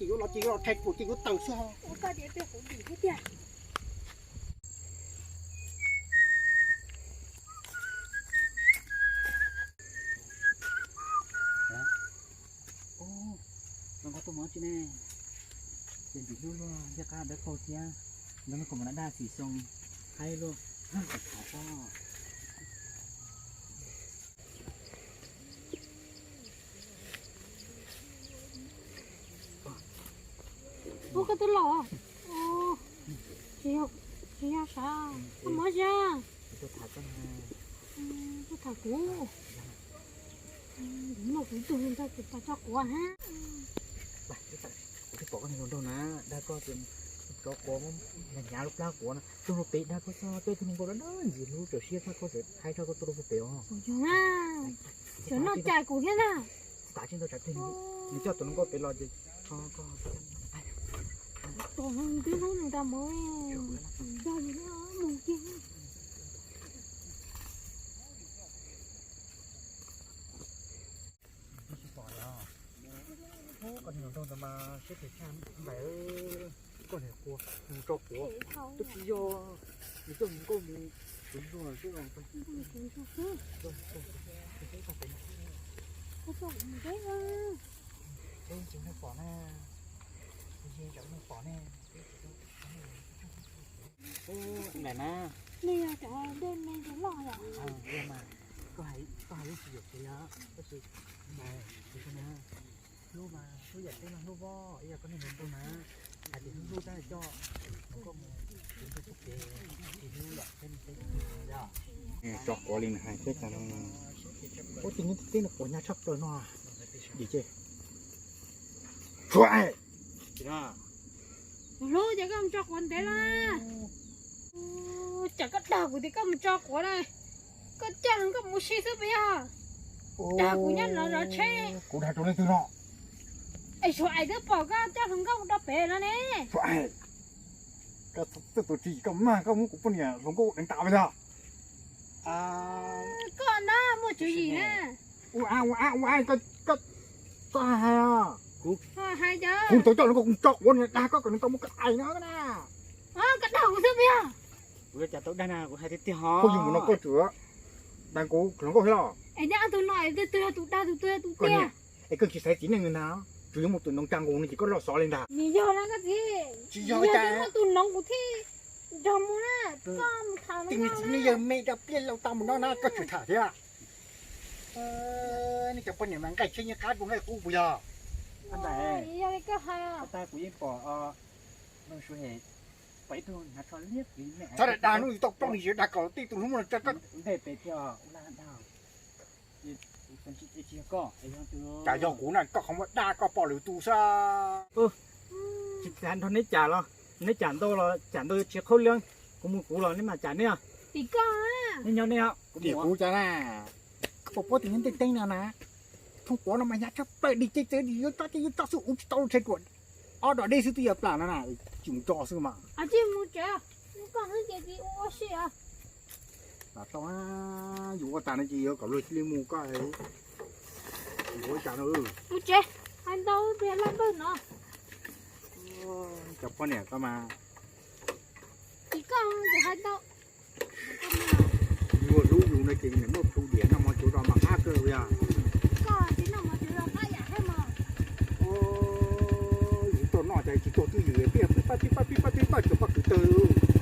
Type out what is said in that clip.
Yuav los ces yuav los rhais ruam ces yuav tawm xwb. Ua koj tias peb quv dim thiab tiag. Zoo nkauj tuaj mov tsi ne. Ces ntxim hlub luaj, ncaj qab dawb paug thiab. Ntawd no kuv mam daj xim xyoo haib luaj. Thaum thaum ko. Ua koj twb los. Tsis yog, tsis yog sav, koj mov zia. Tuaj tham kuv. Noj kuv tug ntawd kuv pas tso quav na. Kuv twb pom koj niag hluas nraug na, dag koj tias tso quav, hnyav hnyav lub plab quav na, tug hluas pem dag koj xwb, peb tug hluas nkauj dab dab ntxim hlub tsawm siab tag koj txawm haib tag koj tuaj rau hauv pem os. Cov noj cai kuv thiab na. Tsis tas tsis ntau tsam twg nws coj tus hluas nkauj pem los ces koj, koj, tus twb hlub nws tas mus, yog yus mus kiag. Koj niag hluas nraug ntawd mas siab phem tshaj npaim, koj niag quav, mus tso quav, twb tsis yog, nws coj mus nkauj mus, tus ntsuag xwb os. Tsis muaj pom na, tsis muaj pom ne. Ub, ntawm na. Nej yog cov dej me ntsis loj yom? Mas koj hais lub tsis yuam kev os, tab sis mas hlub mas hlub yam teb no hlub voj, yog koj niag hluas nraug na, hais tias hlub hlub tab coj koj mus tus nraug txoj kev, tsis hlub yam teb no teb yog. Tso quav li nws hais thiab cas no. Ua tus nyob teb no quav nyab tshaj plaws no. Dim ces. Hlub ces koj mus tso quav ntev na. Tsam koj dag kuv tias koj mus tso quav na, koj coj hluas nkauj mus si xwb puas yog? Dag kuv nyob no zov tsheb. Kuv dag rau leej twg no? Es Suav Ais twb pom koj coj hluas nkauj mus rau pem no ne. Suav Ais, koj txawj tus tsis koj mag koj muab kuv poj niam hluas nkauj deev tas puas yog? Koj no muaj tswv yim na. Ua a ua a ua a, koj, koj hais os. Kuv, hais cas? Kuv tau coj hluas nkauj mus tso quav no dag koj kom nws tau muab koj tais no na. Koj dag kuv xwb puas yog? Kuv yuav cas tau dag na, kuv hais tiag tiag hos. Koj yug mus no koj tsuas dag kuv hluas nkauj thiab los? Es neb ob tug no es tus twg yog tus dag tus twg yog tus tiag? Es koj tsis xaiv txiv neej li ntag, tsuas yuav muaj tus noov tsa nqus no ces koj loj xov li ntag. Nws yog na koj txiv. Tsis yog, yog tias muaj tus noov kuv thiaj nrog mus na. Koj mus tham nws yawg me rau pliaj laus tau mus no na koj tsuas tham thiab. Nej cov poj niam mas nqaij tsheb nyiaj qab dua nqaij qub puas yog? Yog li koj hais. Tag kuv yeej pom, pom ib tug hnav tsho liab plis me. Txhob dag dag hnub yus tau plooj nws yog dag kom tij tus hlub muaj tso koj. Ntej pem thiab ua dag. Cas yog kuv na, koj qhov muag dag koj pom lwm tus xwb. Tsis xav nrog neb cam los, neb cam ntau los cam ntau yuav tsis qhaub leeb, kuv mus kuv los neb mam cam neb. Tim koj, neb nyob neb. Tim kuv cas na, koj puas paub tias nyob nteej teeb no na, thoob quav no mas hnyav tshaj plaws, dig ces txawm yuav tso ces yuav tso xwb, ua tsis tau rhais ruam, ob dos dej xwb twb yuav plam no na, tsis mus tso xwb mas. Tsis mus tsev, koj hnub ces tsis ua si os. Yus ua tas no ces yuav kom luag cia li mus koj. Mus tsev, hais ntau tias laj npawg no. Cov poj niam koj mas. Tim koj ces hais ntau. Nyuag hlub yus no ces nws muaj plhu diam noj mov cuv los mas qab kawg yog. Koj tsis noj mov cuv los qab yam thiab mas. Yus tuaj noj cas tsis tuaj twj ywm pib pab pib pab pib pab pib pab cov poj khwv tawg.